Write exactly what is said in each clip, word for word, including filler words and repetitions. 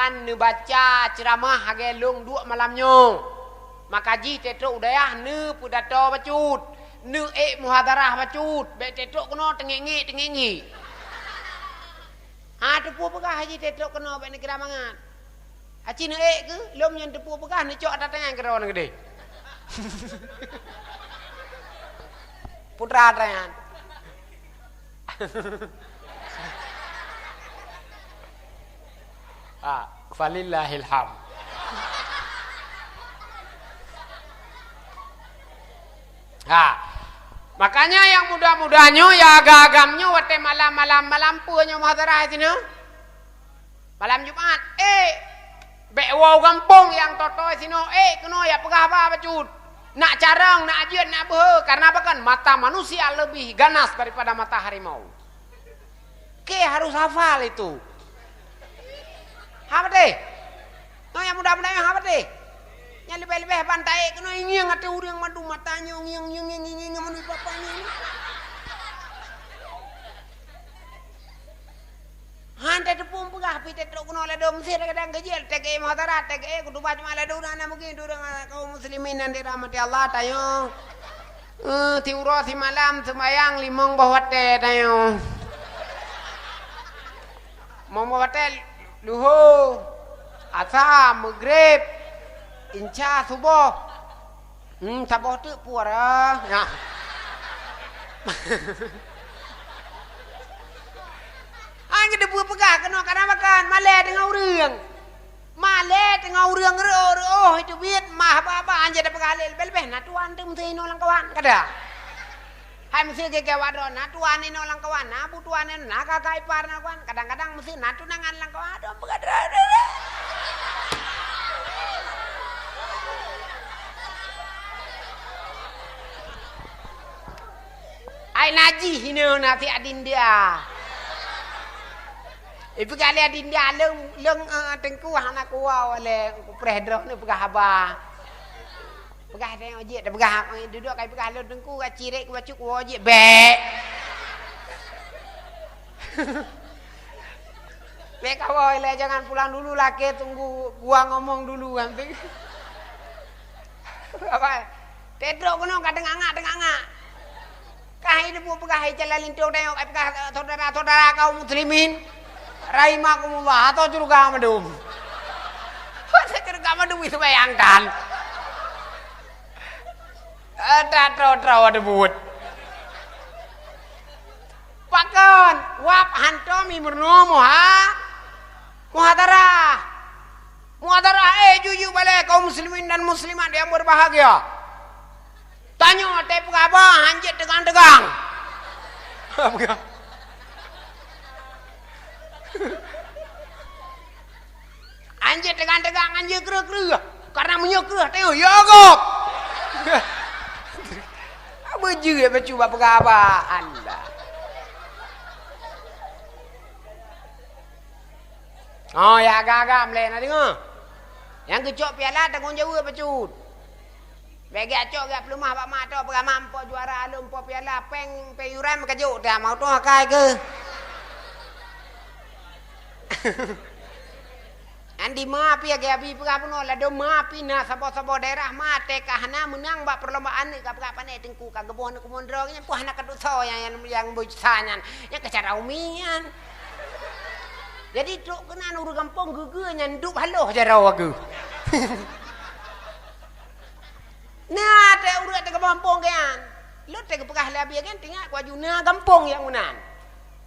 Neubaca ceuramah lagèe lôn duek malam nyoe. Maka jih teutrok u dayah neupeudato bacut, neuék muhadharah bacut, bèk teutrok keunoe teungék-ngék, teungék-ngék. Ha, teupeue peugah jih teutrok keunoe bèk neukira mangat. Aci neuék keuh, lom nyang teupeue peugah neucok ata tanyan keudroe neuh keudéh. Putra ata nyan. Ha, falillahil hamd. Ha. Makanya nyang muda-muda nyoe, nyang agam-agam nyoe, watèe malam-malam, malam peue nyoe muhadharah sinoe? Malam Jumat, ék, bèk woe gampông nyang toe-toe sinoe, ék keunoe jak peugah haba bacut. Nak carông, nak jeuet, nak beuhe, karena apa kan? Mata manusia lebih ganas daripada mata harimau. Oke, harus hafal itu. Haba teh? Nyoe nyang muda-muda nyoe haba teh? Nyang leubeh-leubeh ban taék keunoe ngieng ateueh ureueng mandum mata nyoe ngieng, ngieng, ngieng, ngieng, ngieng, mandum papa nyoe. Han teupeue peugah, pih teutrok keunoe ladôm sira kadang keujeuet, teuka muhadharah, teuka khutubah cuma ladôm na, na mungkin ureueng kaum muslimin nyang dirahmati Allah, tanyoe. Eh, siuroe simalam seumayang limong boh watèe tanyoe. Limong boh watèe, luho, asa, meugreb, insya, suboh. Hmm, saboh teuk puara. Ya. Hai, geuteupeue peugah keunoe kana makan, malèe teungoh ureueng. Malèe teungoh ureueng reuôh-reuôh itu biet mah haba-haba, han jeuet tapeugah lé, leubeh-leubeh na tuan teuh meusti inoe lam kawan, kada. Hai meusti geugawat droe, na tuan inoe lam kawan, na bu tuan inoe, na kakak ipar na kawan, kadang-kadang meusti na tunangan lam kawan, adoe peugah droe. Ai najih inoe na si adinda. Ipeugah lé adinda lôn, lôn, eh, teungku hana kuwoe lé, kupreh droeneuh peugah haba. Peugah teuh jeuet, peugah, eh, dudoe kai peugah lôn teungku ka cirek ku bacut kuwoe jeuet bèk. Bèk kawoe lé, jangan pulang dulu lakèe, tunggu gua ngomong dulu nanti. Apa? Teutrok keunoe ka teungangak-teungangak. Ka hai teupeue peugah hai calon linto tanyoe, hai peugah saudara-saudara kaum muslimin rahimakumullah atau syeuruga mandum. Atau syeuruga mandum itu bayangkan. Ada tro-tro ada buet. Pakon wab hantom imeurunoe muha muhadarah. Muhadarah, eh, jujur balai kaum muslimin dan muslimat yang berbahagia. Tanyoe teupeugah haba han jeuet teugang-teugang. Han jeuet teugang-teugang, han jeuet kreueh-kreueh. Karena meunyoe kreueh teuh, ya gob. Beujeuet bacut bak peugah haba anda. Oh, ya agam-agam lé na deungoe. Nyang geucok piala tanggong jaweueb bacut. Bèk geucok geupeulumah bak mak, toh peugah mak, "Mpok juara lôn, mpok piala, péng, péng yuran meukeujot dah, mau tueng akai keuh." Andi ma pih lagèe Abi peugah bunoe, ladôm ma pih na saboh-saboh daerah ma teuka hana meunang bak perlombaan, ka peugah pané teungku ka geuboh aneuk keumuen droe nyan, peue hana ka tusoe nyang, nyang, nyang beusa nyan, nyang keu cara umi nyan. Jadi trok keunan ureueng gampông geugeue nyan duek haloh jaroe geuh. Na teuh ureueng teuka gampông nyan. Lôn teuka peugah lé Abi nyan, teuingat ku aju na gampông nyang meunan.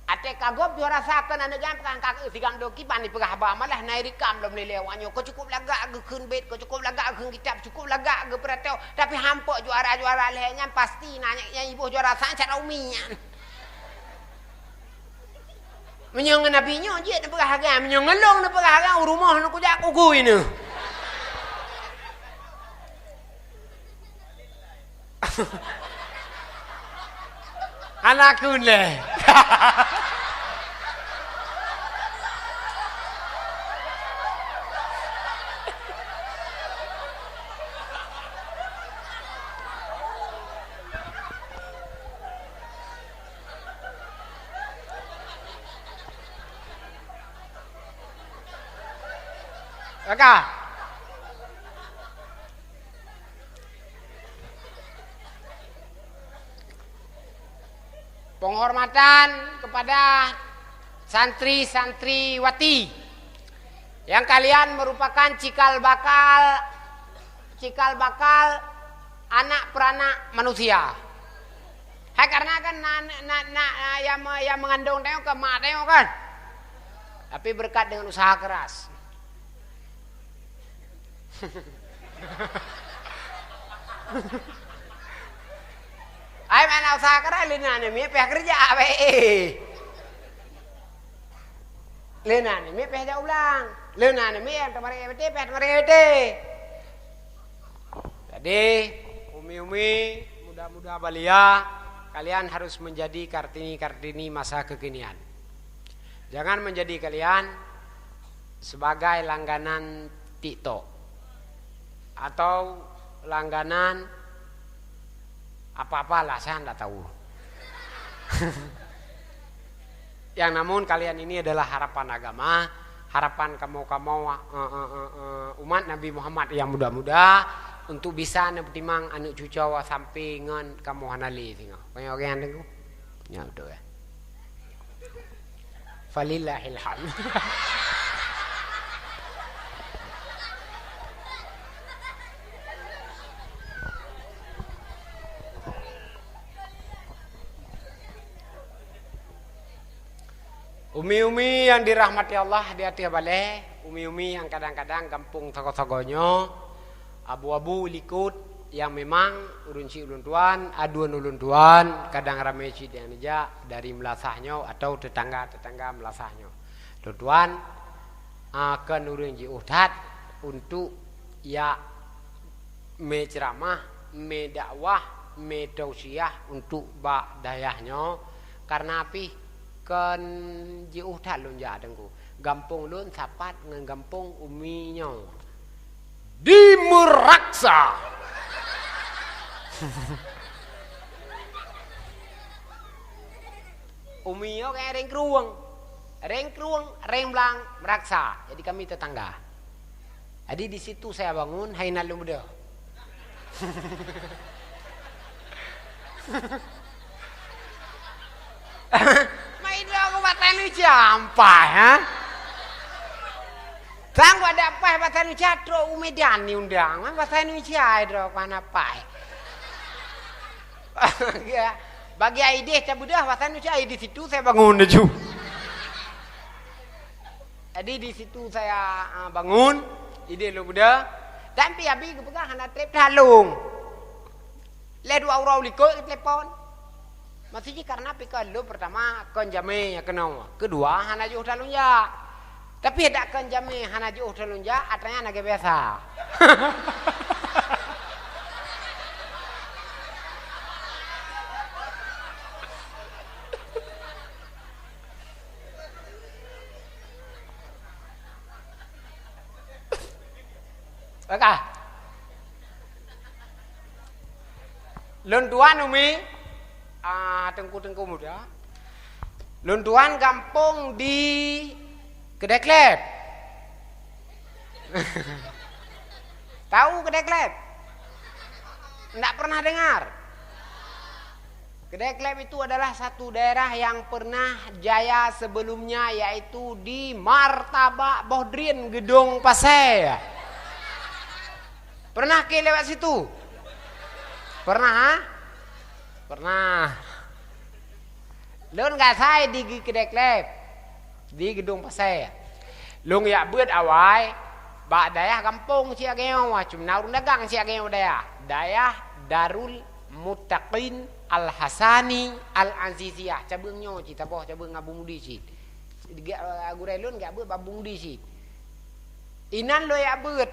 Até ka gob juara sa kon aneuk gam peugah ka keu sigam do kiban dipeugah haba malah na irikam lom nilai awak nyoe. Ko cukup lagak geukheun bét, ko cukup lagak geukheun kitab, cukup lagak geupeuratoe, tapi hampok juara-juara lhèe nyan pasti na nyang, nyang iboh juara sa cara umi nyan. Meunyoe ngon Abi nyoe jeuet neupeugah agam, meunyoe ngon lôn neupeugah agam, u rumoh neukujak kugui neuh. Hana kheun lé. Maka, penghormatan kepada santri-santriwati yang kalian merupakan cikal bakal, cikal bakal anak peranak manusia. Hai, karena kan na, na, na, na, yang me-, yang mengandung tengok kan, mak tengok kan. Tapi berkat dengan usaha keras. Ai, mana usaha keras, lé na aneuk miet payah keureuja, baik. Lé na aneuk miet payah jak ulang. Lé na aneuk miet nyang teumarit S B T, payah teumarit S B T. Jadi, umi-umi, muda-muda balia, kalian harus menjadi Kartini-Kartini masa kekinian. Jangan menjadi kalian sebagai langganan TikTok atau langganan apa-apalah, saya ndak tahu. Yang namun kalian ini adalah harapan agama, harapan kamoe-kamoe, eh, eh, eh, eh, umat Nabi Muhammad yang muda-muda untuk bisa neutimang aneuk cucoe sampai ngon kamoe hana lé singoh. Banyak orang yang dengar. Ya, betul ya. Falillahil hamd. Umi-umi yang dirahmati Allah di ateueh balée, umi-umi yang kadang-kadang gampông sagoe-sagoe nyoe, abu-abu likot yang memang ureuëng chik ulôn tuan, aduen ulôn tuan, kadang ramé cit nyang neujak dari meulasah nyoe atau tetangga-tetangga meulasah nyoe. Lôn tuan, a, kon ureuëng jiôh that untuk yak meuceuramah, meudakwah, meutausiah untuk bak dayah nyoe, karena pih kon jiôh that lôn jak Teungku. Gampông lôn sapat ngon gampông umi nyoe. Di Meuraksa. Umi nyoe kayèe Reng Krueng. Reng Krueng, Reng Blang, Meuraksa. Jadi kami tetangga. Jadi di situ saya bangun, hai na lôn beudôh. Mai droe ku bak Tanuca ampai, ha? Sang ku ada pai bak Tanuca trok u Medan ni undang, ha? Bak Tanuca droe ku hana pai. Ya. Bagi ai idéh tabeudôh, bak Tanuca di situ saya bangun laju. Jadi di situ saya, ah, bangun, idéh lôn beudôh. Dan pih abi geupeugah hana trép that lôn. Lhèe dua uroe likot geutelepon. Masih jih karena pih kon lôn pertama kon jamé nyang keunoe. Keudua hana jiôh that lôn jak. Tapi dak kon jamé hana jiôh that lôn jak, atra nyan lagèe biasa. Oke. Lôn tuan umi, ah, teungku-teungku muda. Lôn tuan gampông di Keudè Klep. Tahu Keudè Klep? Ndak pernah dengar? Keudè Klep itu adalah satu daerah yang pernah jaya sebelumnya, yaitu di Martabak Boh Drien, Gedong Pasè. Pernah keu lewat situ? Pernah, ha? Pernah. Lôn gasai di Keudè Klep, di Gedong Pasè. Lôn jak beuet awai bak dayah gampông siat geuh, cuma na ureuëng dagang siat geuh dayah. Dayah Darul Muttaqin Al-Hasani Al-Aziziyah. Cabeueng nyoe cit, saboh cabeueng Abu Mudi cit. Gurèe lôn jak beuet bak Abu Mudi cit. Inan lôn jak beuet.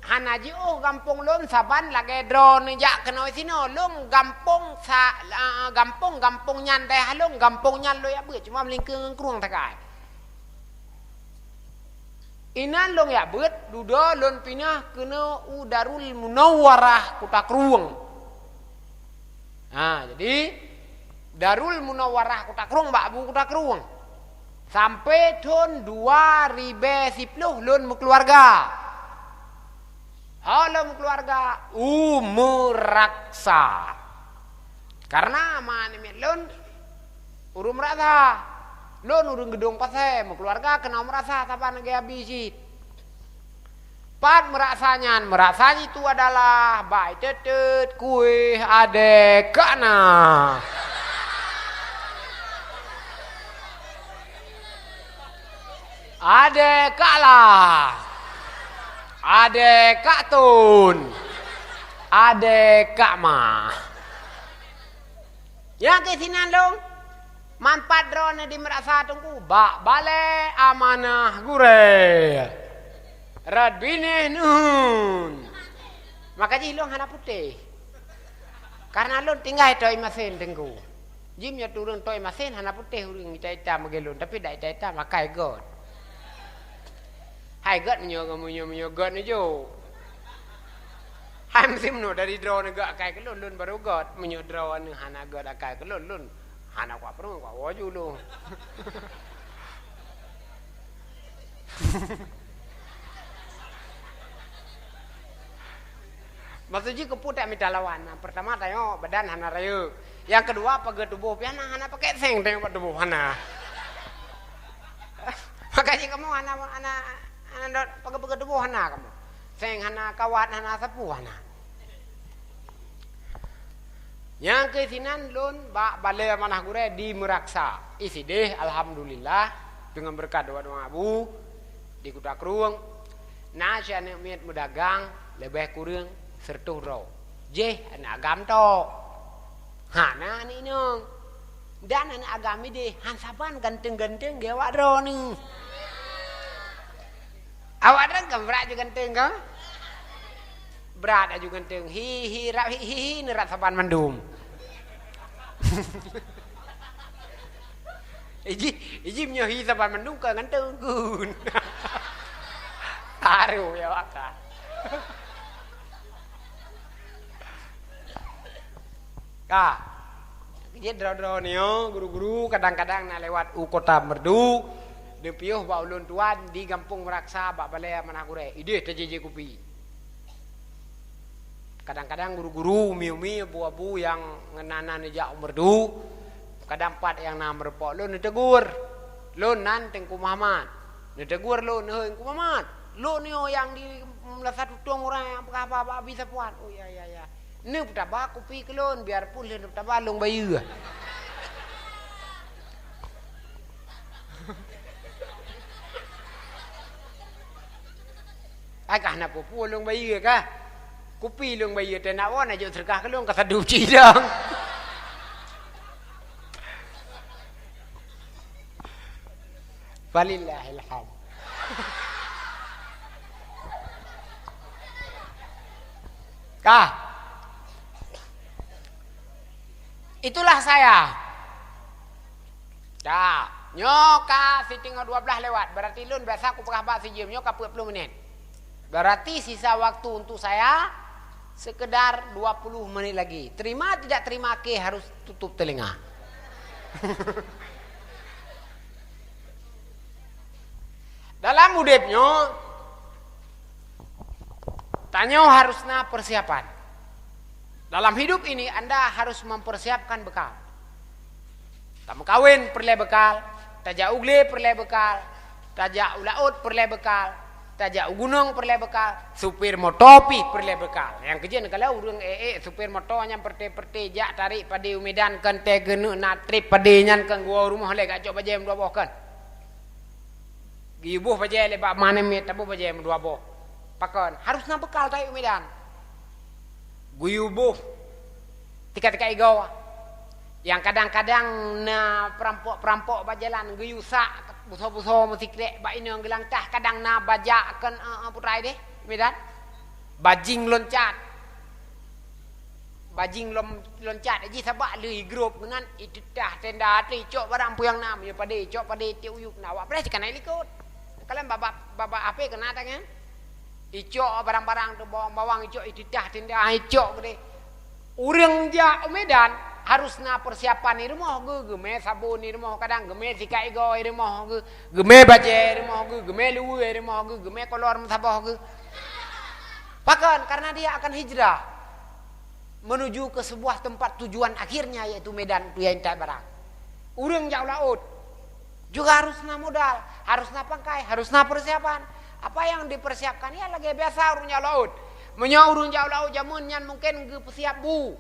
Hana jiôh gampông lôn saban lagèe droeneuh jak keunoe sinoe. Lôn gampông sa-, la-, gampông, gampông nyan dayah lôn, gampông nyan lôn jak beuet. Cuma meulingkeue ngon krueng sagai. Inan lôn jak beuet, dudoe lôn pinah keunoe u Darul Munawwarah Kuta Krueng. Ha, jadi, Darul Munawwarah Kuta Krueng bak Abu Kuta Krueng. Sampai thon dua ribèe siploh lôn meukeuluwarga. Ho lôn meukeuluwarga u Meuraksa. Karena ma namiet lôn ureuëng Meuraksa. Lôn ureuëng Geudong Pasè, meukeuluwarga keunoe Meuraksa saban lagée Abi cit. Pat Meuraksa nyan, Meuraksa itu adalah bai teuteut kueh adé kak na. Adé kak la. Adé kak tun. Adé kak ma. Nyang keu sinan lôn, manfaat droeneuh di Meuraksa Teungku, bak balée amanah gurée. Rot binéh nuhun. Maka jih lôn hana putéh. Karena lôn tinggai toi masen Teungku. Jih meunyoe turun toi masen hana putéh ureuëng ita-ita meugée lôn, tapi dak ita-ita makai got. Hai got meunyoe, meunyoe, meunyoe got neujok. Hai meusimeunoe dari droeneuh got akai keu lôn, lôn barô got. Meunyoe droeneuh hana got akai keu lôn, lôn hana kuat peurumoh, kuat woe ju lôn. Maksud jih keupeue tak mita lawan? Nah, pertama tanyoe badan hana rayeuk. Yang kedua pageue tuboh pih hana, hana pakai seng tanyoe bak tuboh hana. Maka jih kamoe hana, hana, hana dot pageue-pageue tuboh hana kamoe. Seng hana, kawat hana, sapu hana. Nyang keu sinan lôn bak balée amanah gurée di Meuraksa. Isideh alhamdulillah deungon beureukat doa-doa Abu di Kuta Krueng. Na si aneuëk miet meudagang leubeh kureueng sireutoh droe. Jih aneuëk agam tok. Hana aneuëk inong. Dan aneuëk agam ideh han saban ganteng-ganteng geuh awak droeneuh. Awak droeneuh kan brat ju ganteng kan? Brat aju ganteng. Hi, hi, rap, hi, hi, hi, neurat saban mandum. Iji, iji meunyoe hi saban mandum ka ganteng gun. Taruh ya waka. Ka. Jih droe-droe nyoe guru-guru kadang-kadang na lewat u Kota Meureudu, neupiôh bak ulôn tuan di Gampông Meuraksa bak balée amanah gurée. Ideh tajéjé kupi. Kadang-kadang guru-guru, umi-umi, abu-abu nyang ngeunana neujak u Meureudu, kadang pat nyang na meurumpok lôn neutegur. Lôn nan Teungku Muhammad. Neutegur lôn, "Hei Teungku Muhammad, lôn nyoe nyang di Meulasa Tutong ureuëng nyang peugah haba bak Abi Safwan." "Oh ya, ya, ya." Neupeutaba kupi keu lôn, biarpun lheueh neupeutaba lôn bayeue. Ai kah na peue-peue lôn bayeue kah? Kupi lôn bayeue teunak woe na jok seudeukah keu lôn ka sadub cidong. Falillahil hamd. Kah? Itulah saya. Dah, nyoe ka siteungoh dua belas lewat. Berarti lôn biasa kupeugah bak sijeuem, nyoe ka peuet ploh menit. Berarti sisa waktu untuk saya sekedar dua puluh menit lagi. Terima tidak terima, oke, harus tutup telinga. Dalam udeb nyoe, tanyoe harus na persiapan. Dalam hidup ini, Anda harus mempersiapkan bekal. Tameukawen peureulée bekal, tajak u glé peureulée bekal, tajak u laôt peureulée bekal, tajak u gunong peureulée bekal, supir moto pih peureulée bekal. Nyang keujeuet neukalon ureuëng ék-ék supir moto nyang peureté-peureté jak tarék padé u Medan, kon teuh keuneuk na trép padé nyan, kon geuwoe rumoh lé, gak cok bajée meudua boh kon. Geuyue boh bajée lé bak ma namiet, taboh bajée meudua boh. Pakon? Harus na bekal taék u Medan. Geuyue boh tika-tika igoe. Nyang kadang-kadang na peurampok-peurampok bak jalan geuyue sak busoe-busoe meusikrek bak inong geulangkah, kadang na bajak kon, eh, eh, putra ideh u Medan. Bajing loncat. Bajing lom-, loncat jih sabak lheueh igrôp keunan, iteutah tenda, icok barang peue nyang na, meunyoe padé, icok padé, tiek u yup na. Awak preh sikana ilikot. Kalon bak-bak, bak-bak ape keunan tangan? Icok barang-barang tu, bawang-bawang icok, iteutah tenda, icok keudeh. Ureuëng jak u Medan harus na persiapan di rumoh geuh, geumé sabon di rumoh, kadang geumé sikat igoe di rumoh geuh, geumé bajée di rumoh geuh, geumé luweue di rumoh geuh, geumé kolor meusaboh geuh. Pakon? Karena dia akan hijrah menuju ke sebuah tempat tujuan akhirnya, yaitu medan untuk intat barang. Ureuëng jak u laôt juga harus na modal, harus na pangkai, harus na persiapan. Apa yang dipersiapkan? Ya, lagée biasa ureuëng jak u laôt. Meunyoe ureuëng jak u laôt jameun nyan mungkin geupeusiap bu.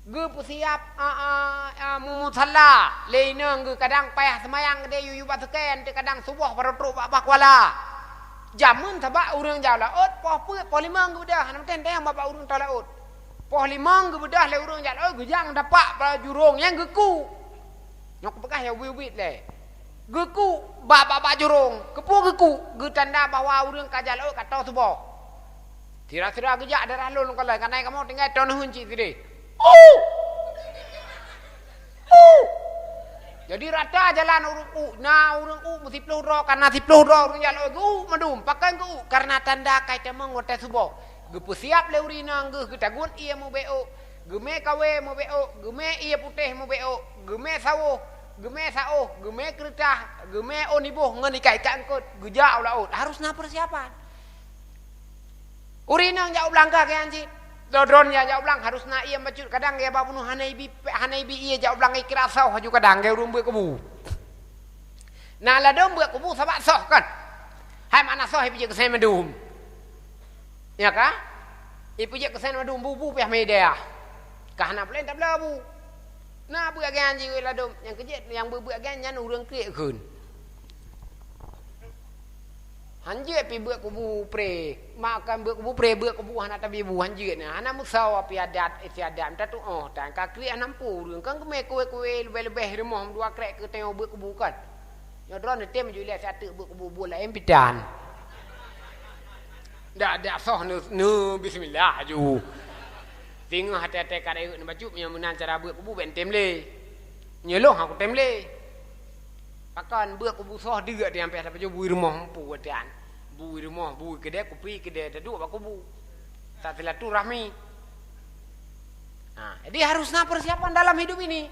Geupeusiap, a, a, a, mu-, musalla. Lé inong geuh kadang payah seumayang keudeh yup-yup bak sukée, kadang suboh barô trok bak, bak kuala. Jameun sabab ureuëng jak u laôt, poh peuet, poh limong geubeudôh, hana meuteun teuh bak, bak ureuëng jak u laôt. Poh limong geubeudôh lé ureuëng jak u laôt, geujak dapat bak jurông nyang geuku. Nyoe kupeugah nyang ubit-ubit lé. Geuku bak, bak, bak jurông. Keupeue geuku? Geutanda bahwa ureuëng ka jak u laôt ka toe suboh. Sira-sira geujak daerah lôn, ka lheueh, ka na kamoe tinggai toe neuheun cit sideh. Uh! Uh! Jadi rata jalan ureuëng u, na ureuëng u meusiploh droe, ka na siploh droe ureuëng jak u laôt geu-u mandum. Pakon geu-u? Karena tanda ka jitamong watée suboh. Geupeusiap lé ureuëng inong geuh, geutagun ié mubeuôk, geumé kawé mubeuôk, geumé ié putéh mubeuôk, geumé sawoh, geumé saôh, geumé keureutah, geumé ôn iboh ngon ikat-ikat eungkôt, geujak u laôt. Harus na persiapan. Ureuëng inong jak u blang ka geuh nyan cit. Droe-droe nyang jak u blang harus na ié bacut, kadang geuh bak bunoe hana ibi, hana ibi ié jak u blang, ikira soh laju, kadang geuh ureuëng beuet kubu. Na ladôm beuet kubu sabab soh kan. Hai makna soh, ipeujeuet keu seumayang mandum. Ya ka? Ipeujeuet keu seumayang mandum, bu-bu pih meuideh. Ka hana puléh tabloe bu. Na beuet geuh nyan jih ladôm, nyang keujeuet nyang beuet-beuet geuh nyan ureuëng kriek kheun. Hanjeuet pih beuet kubu pré, makan beuet kubu pré, beuet kubu hana tabi bu, hanjeuet na. Hana meusawa pih adat istiadat, meuta tuoh tan ka kriek hana mampu ureuëng, kan geumé kué-kué leubeh-leubeh rumoh meudua krek keu tanyoe beuet kubu kan. Nyoe droeneuh tem ju ilée siat teuk beuet kubu buet laén pitan. Dak, dak soh neu, neu bismillah aju. Singoh até-até ka rayeuk neubacut, meunyoe meunan cara beuet kubu, bèk tem lé. Nyoe lôn aku tem lé. Pakon beuet kubu soh deuk, dia sampai sapeue bui rumoh mampu atian. Bui rumoh, bui keudè, kupi keudè, taduek bak kubu. Tasilaturahmi. Nah, jadi harus na persiapan dalam hidup ini.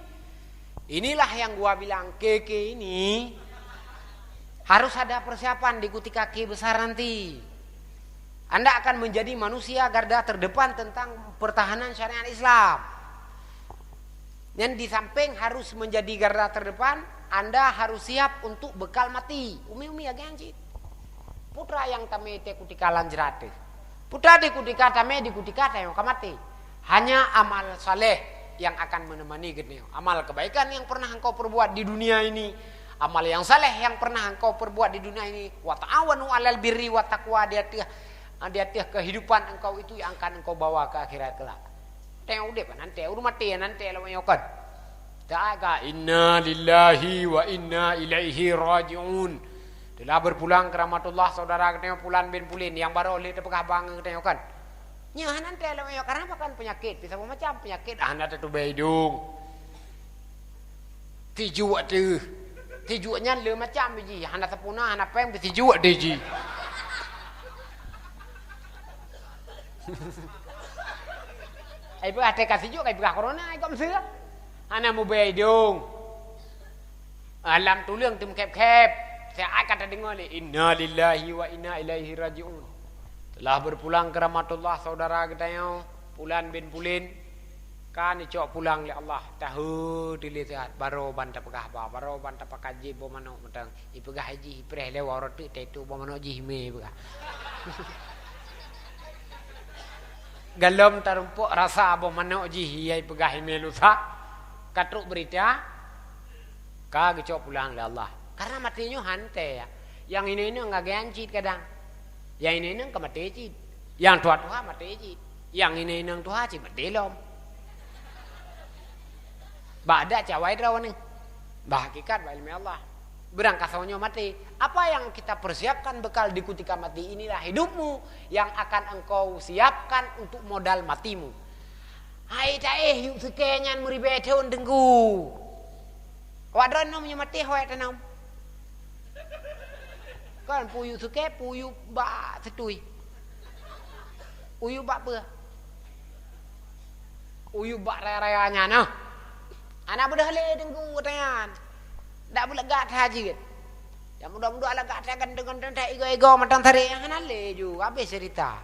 Inilah yang gua bilang, K K ini harus ada persiapan di kutika K besar nanti. Anda akan menjadi manusia garda terdepan tentang pertahanan syariat Islam. Dan di samping harus menjadi garda terdepan, Anda harus siap untuk bekal mati. Umi-umi lagèe nyan cit. Peue nyang tamè di kutika lam jrat teuh. Peue di kutika tamè di kutika tanyoe ka maté. Hanya amal saleh yang akan menemani geutanyoe. Amal kebaikan yang pernah engkau perbuat di dunia ini, amal yang saleh yang pernah engkau perbuat di dunia ini, wa ta'awanu 'alal birri wa taqwa, di ateueh, di ateueh kehidupan engkau itu yang akan engkau bawa ke akhirat kelak. Teuh udép nan teuh, ureueng maté nan teuh lawét nyoe kan. Taga, "Inna lillahi wa inna ilaihi raji'un." Telah berpulang ke rahmatullah saudara geutanyoe Pulan bin Pulin nyang baroe lé teupeugah bang geutanyoe kan. Nyoe hana teuh lawét nyoe, karena apa kan penyakit, bisa macam penyakit, ah, hana tatubé idong. Tijuek teuh. Tijuek nyan le macam jih, hana sapuna, hana péng, tijuek teuh jih. Ai peugah teuka tijuek, ai peugah corona, ai kok meuseuh. Hana mubé idong. Alam tuleueng teumeukhép-khép. Siat ka tadeungoe lé, "Inna lillahi wa inna ilaihi raji'un." Telah berpulang ke rahmatullah saudara geutanyoe, Pulan bin Pulin. Ka neucok pulang lé Allah, tahe teuh lé siat, baroe ban tapeugah ba, baroe ban tapakat jih boh manok mantong. Ipeugah jih, ipreh lé waroe teuk, taitu boh manok jih imè ipeugah. Galom tarumpok rasa boh manok jih, iya ipeugah imè lusa. Ka trok beurita, ka geucok pulang lé Allah. Karena maté nyoe han teuh, ya. Nyang inong-inong ka geuancit kadang. Nyang inong-inong ka maté cit. Nyang tuha-tuha maté cit. Nyang inong-inong tuha cit maté lom. Bak adat cit awai droeneuh. Bak hakikat bak ileumèe Allah. Beurangkasoe nyoe maté. Apa yang kita persiapkan bekal di kutika mati, inilah hidupmu yang akan engkau siapkan untuk modal matimu. Hai taéh yup seukée nyan meuribèe thon teungku. Awak droeneuh meunyoe maté hôi tanom. Kan peue yup seukée, peue yup bak seutui. Uyup bak peue? Uyup bak raya-raya nyan, ah. Hana beudôh lé teungku tanyan. Dak beulagak that jeuet. Nyang muda-muda lagak that ganteng-ganteng that igo-igo mantong tarek, hana lé ju, habéh cerita.